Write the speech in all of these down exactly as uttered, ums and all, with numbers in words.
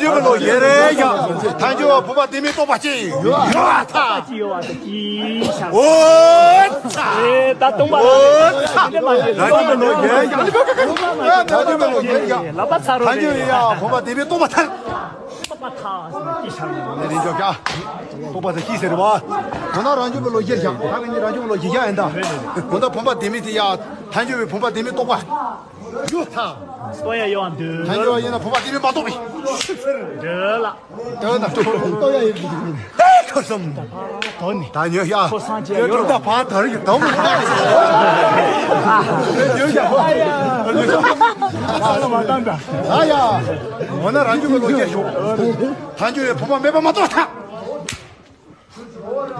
རྒྱུ་མི་ལོ་ཡེ་རེ་ཡ། ཐལ་འགྱུར་བ་བུམ་པ་ལྡེ་མིག་སྟོང་པ་གཅིག་ཡོད་ཨ་ཐ། གཅིག་ཡོད་ཨ་ཐ་གཅིག་ཤར། ཨོ་ཚ། ཨེ་ད་སྟོང་པ་ཨོ་ཚ། དེ་མ་རེད། རྒྱུ་མི་ལོ་ཡེ་ཡ། རྒྱུ་མི་ལོ་ཡེ་ཡ། ལབ་པ་ཚར་རོ། ཐལ་འགྱུར་ཡ་བུམ་པ་ལྡེ་མིག་སྟོང་པ་ཐལ། སྟོང་པ་ཐལ་ཟེར་ན་གཅིག་ཤར་ཡོད། ནས་རིང་འཇོག་ཀྱ། སྟོང་པ་ཟེར་གཅིག་ཟེར་བ། ཁོ་ན་རང་རྒྱུ་མི་ལོ་ཡེ་ཡ། ད་ག་ནི་རང་རྒྱུ་མི་ལོ་ཡེ་ཡ་ཡིན་ད། ཁོ་ན་བུམ་པ་ལྡེ་མིག་དེ་ཡ། ཐལ་འགྱུར་བའི་བུམ་པ་ལྡེ་མིག་སྟོང་པ། ཡོད་ཐལ། ལྟོ་ཡ་ཡོད་འདུག་ཐལ་འགྱུར་བ་ཡིན་ན་བུམ་པ་ལྡེ་མིག་མ་གཏོགས་པའི། འདོད་ལ། འདོད་ན་ལྟོ་ཡ་ཡོད་འདུག་ཨེ་ཁོ་སོམ། དོ་ནི། ད་ཉོ་ཡ། ཁོ་སང་ཅེ་ཡོད་ཡོད་ད་ཕ་དར་གྱི་དོམ། ཉོ་ཡ། ཨ་ཡ། འོ་ན་རང་རྒྱུ་གི་ལོ་རྒྱུས་ཤོག་ཐལ་འགྱུར་བའི་བུམ་པ་མེད་པ་མ་གཏོགས་ཐལ།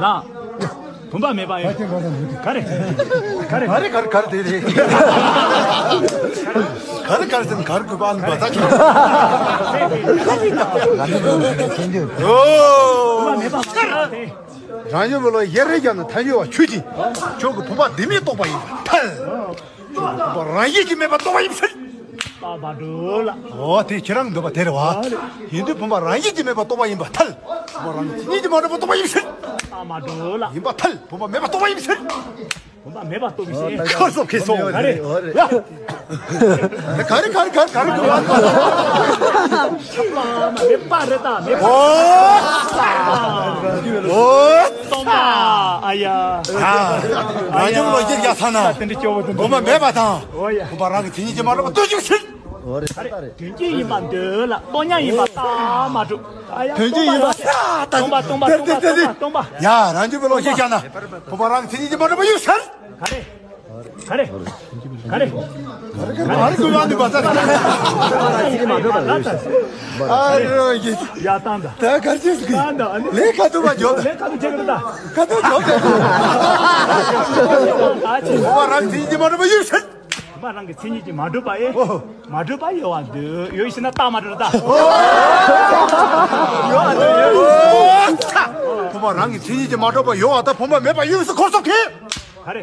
ལགས། བུམ་པ་མེད་པ་ཡོད། ག་རེ། ག་རེ། ག་རེ་ག་རེ་ག་རེ་དེ་རེད། ག་རེ་ག་རེ་ཟེར་ན་ག་རེ་དགོས་པ་ཨ་ནི་བ་ད་ཁྱོད། ཨོ། བུམ་པ་མེད་པ་མ་རེད། རང་ཡུལ་མི་ལོ་ཡེ་རེ་རྒྱབ་ན་ཐལ་འགྱུར་བ་ཁྱོད་ཀྱིས། ཁྱོད་ཀྱི་བུམ་པ་ལྡེ་མིག་སྟོང་པ་ཡིན་པར་ཐལ། རང་ཡིད་ཀྱིས་མེད་པ་རྟོགས་པ་ཡིན་ཕྱིར། རྟགས་མ་གྲུབ་ལ། འོ་དེ་ཁྱེད་རང་འདོད་པ་དེ་རེད་བ། ཡིན་དུས་བུམ་པ་རང་ཡིད་ཀྱིས་མེད་པ་རྟོགས་པ་ཡིན་པར་ཐལ། བུམ་པ་རང་གི་མཚན་ཉིད་ཀྱིས་མ་གྲུབ་པ་རྟོགས་པ་ཡིན་ཕྱིར། རྟགས་མ་གྲུབ་ལ། ཡིན་པར་ཐལ། བུམ་པ་མེད་པ་རྟོགས་པ་ཡིན་ཕྱིར། བུམ་པ་མེད་པ་རྟོགས་པའི་ཕྱིར། ཁ་སོགས་ཁེ་སོང་། ག་རེ། ཡ། ག་རེ་ག་རེ་ག་རེ་ག་རེ་ག་རེ། མེད་པ་རེད་ད་མེད་པ། ཨོ། ཨོ། སྟོང་པ། ཨ་ཡ། ཨ། རང་རྒྱུ་མི་ལོ་ཡེ་རྒྱབ་ཚར་ན། ད་དེ་འདྲ་སྐྱོ་བོ་དེ་འདྲ། བུམ་པ་མེད་པ་དང་། འོ་ཡ། བུམ་པ་རང་གི་མཚན་ཉིད་ཀྱིས་མ་གྲུབ་པ་རྟོགས་པའི་ཕྱིར། འོ་རེད་ད་རེད། དོན་གཅིག་ཡིན་པ་འདོད་ལ་རྟོགས་ཉིད་ཡིན་པ་རྟགས་མ་གྲུབ། ཨ་ཡ། དོན་གཅིག་ཡིན་པ་སྟོང་པ་སྟོང་པ་སྟོང་པ་སྟོང་པ་སྟོང་པ། ཡ། རང་རྒྱུ་མི་ལོ་ཡེ་རྒྱབ་ན། བུམ་པ་རང་གི་མཚན་ཉིད་ཀྱིས་མ་གྲུབ་པ་ཡིན་ཕྱིར། ག་རེ། ག་རེ། ག་རེ། ག་རེ་གུ་ཡང་འདི་བ་ས། ཨ་རོ་ཡེ། ཡ་བཏང་ད། ད་གར་ཅེས་གི། བཏང་ད་ཨ་ནི། ལས་ཁ་ཐུག་པ་འཇོག་ད། ལས་ཁ་ཐུག་ཅེས་གི་ད། ཁ་ཐུག་འཇོག་ད། ཨ་ཅེ། བུམ་པ་རང་གི་མཚན་ཉིད་ཀྱིས་མ་གྲུབ་པ་ཡིན་ཕྱིར། བུམ་པ་རང་གི་མཚན་ཉིད་ཀྱིས་མ་གྲུབ་པ་ཨེ། ཨོ། མ་གྲུབ་པ་ཡོད་པ་འདོད། ཡོད་ཕྱིར་ན་རྟགས་མ་གྲུབ་ད། ཡོད་པ་འདོད། ཡོད། བུམ་པ་རང་གི་མཚན་ཉིད་ཀྱིས་མ་གྲུབ་པ་ཡོད་པར་ཐལ། བུམ་པ་མེད་པ་ཡིན་ཕྱིར་ཁོ་སོགས་ཀྱིས། ག་རེ།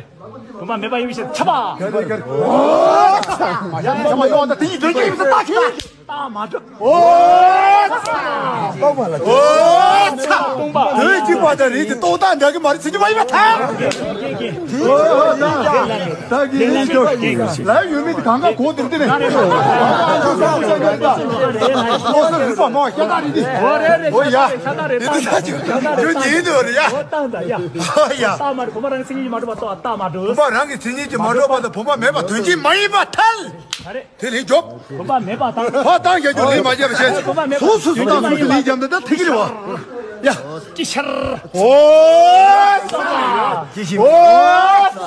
བུམ་པ་མེད་པ་ཡིན་ཕྱིར་ཁྱབ་པ། ག་རེ་ག་རེ། ཨོ། ཡང་ཁྱབ་པ་ཡོད་པར་ཐལ། དེ་ཉིད་དོན་གཅིག་ཡིན་ཕྱིར་རྟགས་ཀྱིས། རྟགས་མ་གྲུབ། ཨོ། ཚ། ཨོ། ཚ། སྟོང་པ། དོན་གཅིག་པ་དང་རིགས་དེ་རྟོག་བཏགས་འདྲ་གི་མ་རེད་ཟེར་གྱི་མ་ཡིན་པར་ཐལ། ད་གི་ཡིན་ཀྱང་ལ་ཡོད་མེད་དེ་གང་ག་གོ་དེར་དེ་ནས། ལོ་སར་རིག་པ་མང་བ་ཤ་སྟག་རེད་དེ། ཨོ་རེད་རེད། ཨོ་ཡ། ཤ་སྟག་རེད། དེ་ཤ་སྟག་རེད། དེ་ད་ཅིག་ཁྱོད་ཉིད་དུ་རེད་ཡ། ཨོ་བཏང་ད་ཡ། ཨོ་ཡ། རྟགས་མ་གྲུབ། བུམ་པ་རང་གི་མཚན་ཉིད་ཀྱིས་མ་གྲུབ་པ་རྟོགས། རྟགས་མ་གྲུབ། བུམ་པ་རང་གི་མཚན་ཉིད་ཀྱིས་མ་གྲུབ་པ་དང་བུམ་པ་མེད་པ་དོན་གཅིག་མ་ཡིན་པར་ཐལ། ག་རེ། དེ་ལས་འཇོག་བུམ་པ་མེད་པ་དང་། ཕ་དང་རྒྱ་གྱུར་ལས་མ་བྱས་པ་བྱས། བུམ་པ་མེད་པ། སོ་སོ་སོ་དང་སོ་སོ་ལས་བརྒྱབ་འདི་ད་ཐིག་རེད་བ། ཡ། ཅི་ཤར། ཨོ། ཅི་ཤར། ཨོ།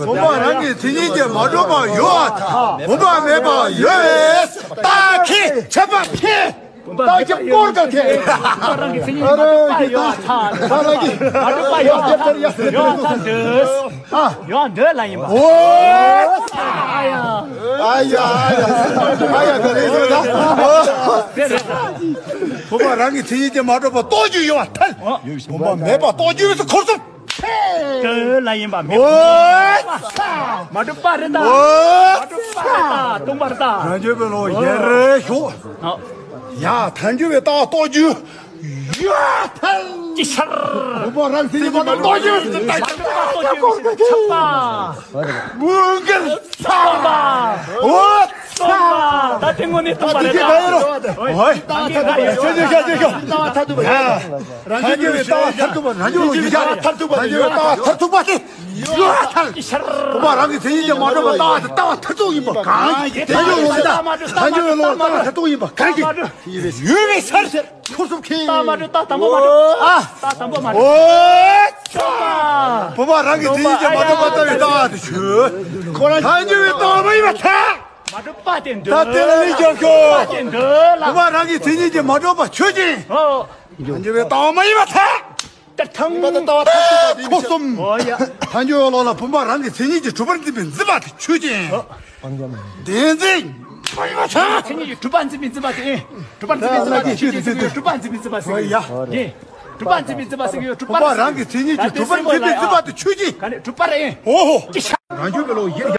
བུམ་པ་རང་གི་མཚན་ཉིད་ཀྱིས་མ་གྲུབ་པ་ཡོད་པར་ཐལ། བུམ་པ་མེད་པ་ཡོད་པས་རྟགས་ཁས་ཁྱབ་པ་ཁས། བུམ་པ་རྟགས་ཁྱབ་སྐོར་ག་ཁས། བུམ་པ་རང་གི་མཚན་ཉིད་མ་གྲུབ་པ་ཡོད་པར་ཐལ། ད་ལ་གི། མ་གྲུབ་པ་ཡོད་པར་ཐལ། ཡོད་པར་ཐལ་འདོད། ཨ། ཡོད་འདོད་ལ་ཡིན་པ། ཨོ། ཨ་ཡ། ཨ་ཡ། ཨ་ཡ། ཨ་ཡ། ག་རེ་ཟེར་ན། དེ་རེད། བུམ་པ་རང་གི་མཚན་ཉིད་ཀྱིས་མ་གྲུབ་པ་རྟོགས་རྒྱུ་ཡོད་པར་ཐལ། ཨོ། བུམ་པ་མེད་པ་རྟོགས་རྒྱུ་ཡོད་ཚུལ་ཁོ་སོགས། འདོད་ལ་ཡིན་པ་མེད། ཨོ། མ་གྲུབ་པ་རེད་ད། ཨོ། མ་གྲུབ་པ་རེད་ད། སྟོང་པ་རེད་ད། རང་རྒྱུད་པའི་ལོ་ཡེ་རེ་ཤོག་ཨོ། ཡ། ཐལ་འགྱུར་བའི་རྟགས་རྟོགས་རྒྱུ། ཡ། ཐལ། ཅི་ཤར། བུམ་པ་རང་མཚན་ཉིད་ཀྱིས་མ་གྲུབ་པ་རྟོགས་རྒྱུ། མ་གྲུབ་པ་རྟོགས་རྒྱུ། ཁྱབ་པ། མུན་གལ་ཚང་པ། འོ། ཚང་པ། ད་དེ་དངོས་གནས་སྟོང་པ་རེད་ད། ཨོ་ཡ། ད་དེ་ད་ཡ། ཤོད་ཤོད་ཤོད་ཤོད། ཐལ་འགྱུར་བའི་རྟགས་མཐར་ཐུག་པ། རང་རྒྱུད་པའི་ལོ་ཡེ་རེ་ཤོག་ཐལ་འགྱུར་བའི་རྟགས་མཐར་ཐུག་པ་དེ། ཡ། ཐལ། བུམ་པ་རང་གི་མཚན་ཉིད་ཀྱིས་མ་གྲུབ་པ་རྟགས་དེ་ལྟ་བ་མཐར་ཐུག་ཡིན་པ་གང་ཞིག་ཐལ་འགྱུར་བའི་ལོ་ཡེ་རེ་ཤོག་ཐལ་འགྱུར་བའི་ལོ་ལྟ་བ་མཐར་ཐུག་ཡིན་པ་གང་ཞིག་ཡོད་པའི་ཕྱིར། ཁོ་སོགས་ཀྱིས། རྟགས་མ་གྲུབ། རྟགས་དང་པོ་མ་གྲུབ། ཨ། རྟགས་དང་པོ་མ་གྲུབ། ཨོ། བུམ་པ་རང་གི་མཚན་ཉིད་ཀྱིས་མ་གྲུབ་པ་ལྟ་བའི་རྟགས་དེ་ཆོས། ཐལ་འགྱུར་བའི་རྟགས་མ་ཡིན་པར་ཐལ། མ་གྲུབ་པ་དེ་འདོད། ད་དེ་ལ་ལན་རྒྱག་ཤོག་དེ་འདོད་ལ། བུམ་པ་རང་གི་མཚན་ཉིད་ཀྱིས་མ་གྲུབ་པ་ཆོས་ཅན། ཨོ། ཐལ་འགྱུར་བའི་རྟགས་མ་ཡིན་པར་ཐལ། ད་ཐང་། ཁོ་གསུམ། ཨོ་ཡ། ཐལ་འགྱུར་བའི་ལོ་ལ་བུམ་པ་རང་གི་མཚན་ཉིད་ཀྱིས་གྲུབ་པར་འཛིན་པའི་འཛིན་པ་དེ་ཆོས་ཅན། ཨོ། བདེན་འཛིན། མཚན་ཉིད་ཀྱིས་གྲུབ་པར་འཛིན་པའི་འཛིན་པ་དེ། གྲུབ་པར་འཛིན་པའི་འཛིན་པ་དེ་ཆོས་ཅན་ཟེར་གྱི་ཡོད། གྲུབ་པར་འཛིན་པའི་འཛིན་པ་ཟེར་གྱི་ཡོད། གྲུབ་པར་འཛིན་པའི་འཛིན་པ་ཟེར་གྱི་ཡོད། གྲུབ་པ་རང་གི་མཚན་ཉིད་ཀྱིས་གྲུབ་པར་འཛིན་པའི་འཛིན་པ་དེ་ཆོས་ཅན། ག་ནས་གྲུབ་པ་རེད། ཨོ་ཧོ། ཅི་ཤ། རང་རྒྱུད་པའི་ལོ་ཡེ་རེ།